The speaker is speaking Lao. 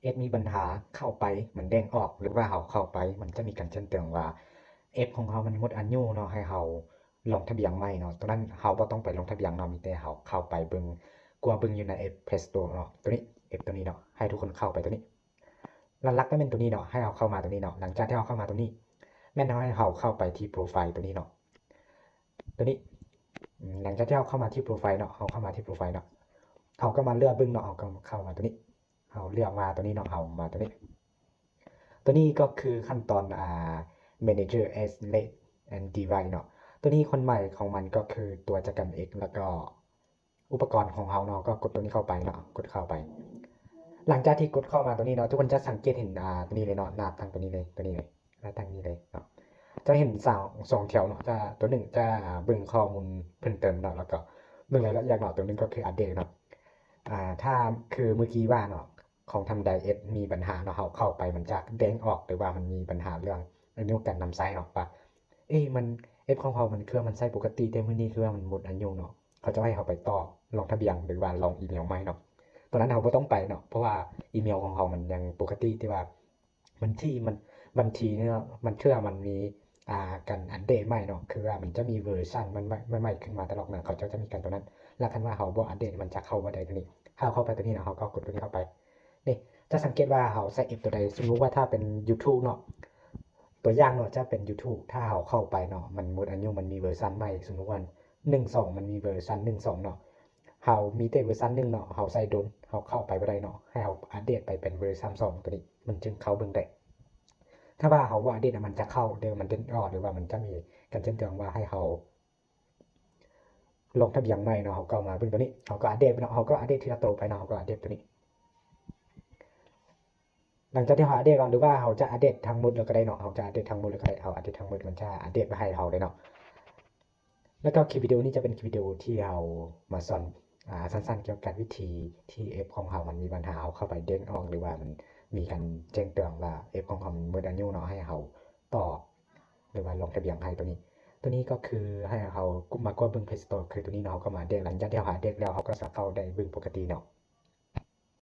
ແອັບມີບັນຫາ ເຂົ້າໄປມັນແດງອອກ ຫຼືວ່າເຮົາເຂົ້າໄປມັນຈະມີການແຈ້ງເຕືອນວ່າແອັບຂອງເຮົາມັນໝົດອາຍຸເນາະ ໃຫ້ເຮົາລົງທະບຽນໃໝ່ເນາະ. ໂຕນັ້ນເຮົາບໍ່ຕ້ອງໄປລົງທະບຽນເນາະ ມີແຕ່ເຮົາເຂົ້າໄປເບິ່ງ ກວດເບິ່ງຢູ່ໃນແອັບ Play Store ເນາະ ໂຕນີ້ ແອັບໂຕນີ້ເນາະ ໃຫ້ທຸກຄົນເຂົ້າໄປໂຕນີ້. ຫຼັກໆກໍແມ່ນໂຕນີ້ເນາະ ໃຫ້ເຮົາເຂົ້າມາໂຕນີ້ເນາະ. ຫຼັງຈາກທີ່ເຮົາເຂົ້າມາໂຕນີ້ ແມ່ນເຮົາ ໃຫ້ເຮົາເຂົ້າໄປທີ່ໂປຣໄຟລ໌ໂຕນີ້ເນາະ ໂຕນີ້. ອືມ ຫຼັງຈາກທີ່ເຮົາເຂົ້າມາທີ່ໂປຣໄຟລ໌ເນາະ ເຮົາເຂົ້າມາທີ່ໂປຣໄຟລ໌ເນາະ ເຮົາກໍມາເລືອກເບິ່ງເນາະ ເຮົາກໍເຂົ້າມາໂຕນີ້ ເຮົາເລືອກມາໂຕນີ້ເນາະ ເຮົາມາໂຕນີ້. ໂຕນີ້ກໍຄືຂັ້ນຕອນ ອ່າ Manage Asset and Device ເນາະ. ໂຕນີ້ຄວາມໝາຍຂອງມັນກໍຄືຕົວຈະກຳ X ແລ້ວກໍອຸປະກອນຂອງເຮົາເນາະ ກໍກົດໂຕນີ້ເຂົ້າໄປເນາະ ກົດເຂົ້າໄປ. ຫຼັງຈາກທີ່ກົດເຂົ້າມາໂຕນີ້ເນາະ ທຸກຄົນຈະສັງເກດເຫັນ ອ່າ ໂຕນີ້ເລີຍເນາະ ໜ້າຕັ້ງໂຕນີ້ເລີຍ ໂຕນີ້ເລີຍ ໜ້າຕັ້ງນີ້ເລີຍເນາະ. ຈະເຫັນສອງ ສອງແຖວເນາະ ຈະ ໂຕໜຶ່ງຈະເບິ່ງຂໍ້ມູນເພີ່ມເຕີມເນາະ ແລ້ວກໍເບິ່ງລາຍລະອຽດເນາະ ໂຕໜຶ່ງກໍຄືອັບເດດເນາະ. ອ່າ ຖ້າຄືມື້ກີ້ວ່າເນາະ ຂອງທຳໃດແອັບມີບັນຫາເນາະ ເຮົາເຂົ້າໄປມັນຈະແດງອອກ ຫຼືວ່າມັນມີບັນຫາເລື່ອງອາຍຸການນຳໃຊ້ເນາະ ວ່າ ເອີ ມັນ ແອັບຂອງເຮົາມັນ ເຄືອມັນໃຊ້ປົກກະຕິ ແຕ່ມື້ນີ້ເຄືອມັນໝົດອາຍຸເນາະ ເຂົາຈະໃຫ້ເຮົາໄປຕໍ່ລົງທະບຽນ ຫຼືວ່າລົງອີເມວໃໝ່ເນາະ. ຕອນນັ້ນເຮົາບໍ່ຕ້ອງໄປເນາະ ເພາະວ່າອີເມວຂອງເຮົາມັນຍັງປົກກະຕິ ແຕ່ວ່າບັນຊີ ມັນ ບັນຊີເນາະ ມັນເຄືອມັນມີ ອ່າ ການອັບເດດໃໝ່ເນາະ ຄືວ່າມັນຈະມີເວີຊັນໃໝ່ໆ ໃໝ່ໆຂຶ້ນມາຕະຫຼອດເນາະ ເຂົາເຈົ້າຈະມີການໂຕນັ້ນ. ແລ້ວຄັນວ່າເຮົາບໍ່ອັບເດດ ມັນຈະເຂົ້າບໍ່ໄດ້ໂຕນີ້. ເຮົາເຂົ້າໄປໂຕນີ້ເນາະ ເຮົາກໍກົດໂຕນີ້ເຂົ້າໄປ. ນີ້ ຈະສັງເກດວ່າເຮົາໃຊ້ແອັບໂຕໃດ ສົມມຸດວ່າຖ້າເປັນ YouTube ເນາະ ຕົວຢ່າງເນາະ ຈະເປັນ YouTube ຖ້າເຮົາເຂົ້າໄປເນາະ ມັນໝົດອາຍຸ ມັນມີເວີຊັນໃໝ່ ສົມມຸດວ່າ ໜຶ່ງສອງ ມັນມີເວີຊັນ ໜຶ່ງສອງ ເນາະ ເຮົາມີແຕ່ເວີຊັນໜຶ່ງເນາະ ເຮົາໃຊ້ດົນ ເຮົາເຂົ້າໄປບໍ່ໄດ້ເນາະ ໃຫ້ເຮົາອັບເດດໄປເປັນເວີຊັນສອງໂຕນີ້ ມັນຈຶ່ງເຂົ້າເບິ່ງໄດ້. ຖ້າວ່າເຮົາບໍ່ອັບເດດ ມັນຈະເຂົ້າ ຫຼືວ່າມັນຈະ ຫຼືວ່າມັນຈະມີການແຈ້ງເຕືອນວ່າໃຫ້ເຮົາ ລົງທະບຽນໃໝ່ເນາະ ເຮົາກໍມາເບິ່ງໂຕນີ້ ເຮົາກໍອັບເດດເນາະ ເຮົາກໍອັບເດດທີລະໂຕໄປເນາະ ເຮົາກໍອັບເດດໂຕນີ້. ຫຼັງຈາກທີ່ເຮົາອັບເດດເນາະ ຫຼືວ່າເຮົາຈະອັບເດດທັງໝົດເລີຍກໍໄດ້ເນາະ ເຮົາຈະອັບເດດທັງໝົດເລີຍກໍໄດ້ ເຮົາອັບເດດທັງໝົດ ມັນຈະອັບເດດມາໃຫ້ເຮົາເລີຍເນາະ. ແລ້ວກໍຄລິບວິດີໂອນີ້ຈະເປັນຄລິບວິດີໂອທີ່ເຮົາມາສອນ ອ່າ ສັ້ນໆ ກ່ຽວກັບວິທີທີ່ແອັບຂອງເຮົາມັນມີບັນຫາ ເຮົາເຂົ້າໄປເດ້ງອອກ ຫຼືວ່າມັນມີການແຈ້ງເຕືອນວ່າແອັບຂອງເຮົາມັນໝົດອາຍຸເນາະ ໃຫ້ເຮົາຕໍ່ ຫຼືວ່າລົງທະບຽນໃຫ້ໂຕນີ້. ໂຕນີ້ກໍຄືໃຫ້ເຮົາມາກວດເບິ່ງ Play Store ຄືໂຕນີ້ເນາະ ເຮົາກໍມາອັບເດດ ຫຼັງຈາກທີ່ເຮົາອັບເດດແລ້ວ ເຮົາກໍສາມາດເຂົ້າໄດ້ເບິ່ງປົກກະຕິເນາະ.